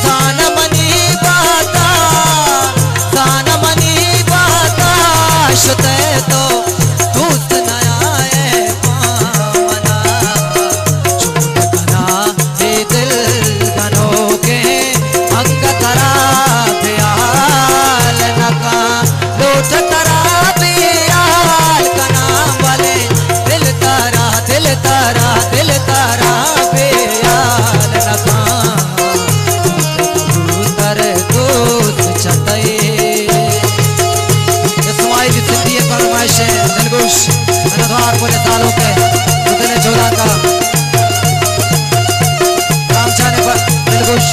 زان منی باتا، زان منی باتا، شتے تو دوست نیائے پا منا، چون کنا اے دل گنوکیں انگت ترا بیال نکاں۔ لوٹ ترا بیال کناں، بلے دل ترا، دل ترا، دل ترا بیال نکاں۔ کبوتر دوست چہ تئی۔ اسماعیل سندھی ءِ فرمائش ءَ دلگوش، منتوار پل سالوک ءِ گدل ءِ جولاکا۔ رام جان ءِ دلگوش،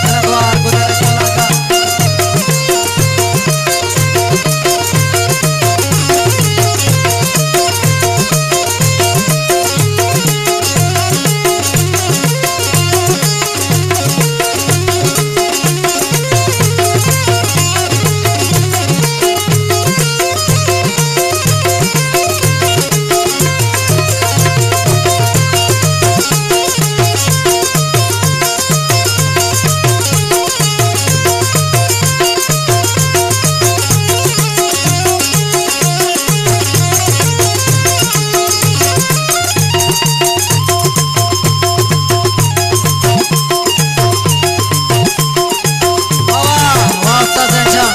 منتوار گدل ءِ جولاکا۔ واہ، واہ، استاد زین جان۔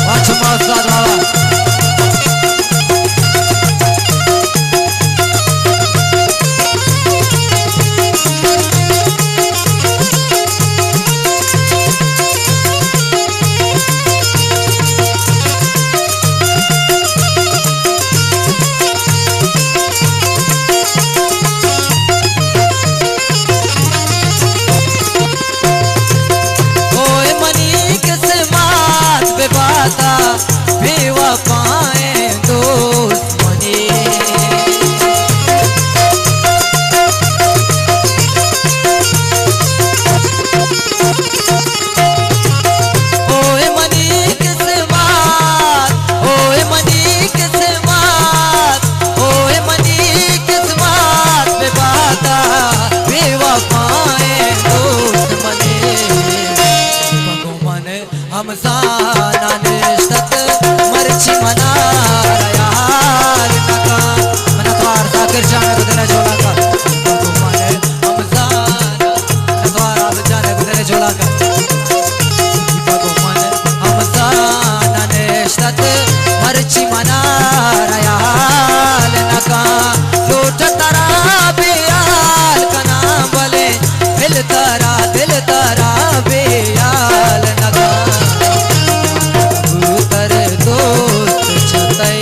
واہ، چما استاد، واہ، واہ۔ اوئے منی قسمت بہ باتا بے وفائیں دوست منی۔ اوئے منی قسمت، اوئے منی قسمت، اوئے منی قسمت بہ باتا بے وفائیں دوست منی۔ بگو من ہمزاناں نشتت، مرچی منا را یار نکاں۔ منتوار ذاکر جان ءِ گدل ءِ جولاکا۔ بگو من ہمزاناں، منتوار عابد جان ءِ گدل ءِ جولاکا۔ بگو من ہمزاناں نشتت، مرچی منا را یار نکاں۔ لوٹ ترا بیال کناں، بلے دل ترا، دل ترا بیال نکاں۔ کبوتر دوست چہ تئی۔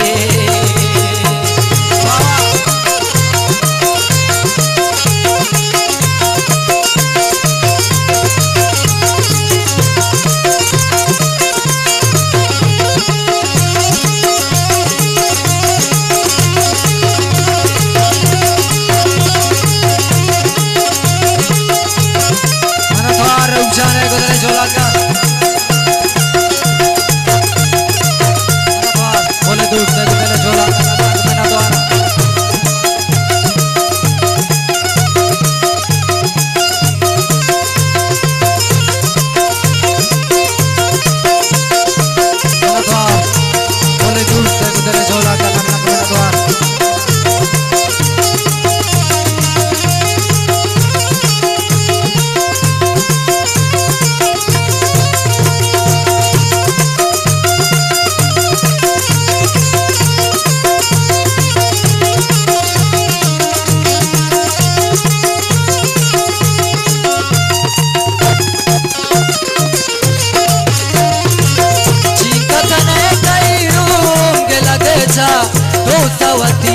منتوار رؤف جان ءِ گدل ءِ جولاکا۔ منتوار، بولے دوست ءِ گدل ءِ جولاکا، منتوار۔ منتوار۔ بولے دوست ءِ گدل ءِ جولاکا، منتوار۔ چینکہ کنے تئی روم گلگ چا، دوست وتی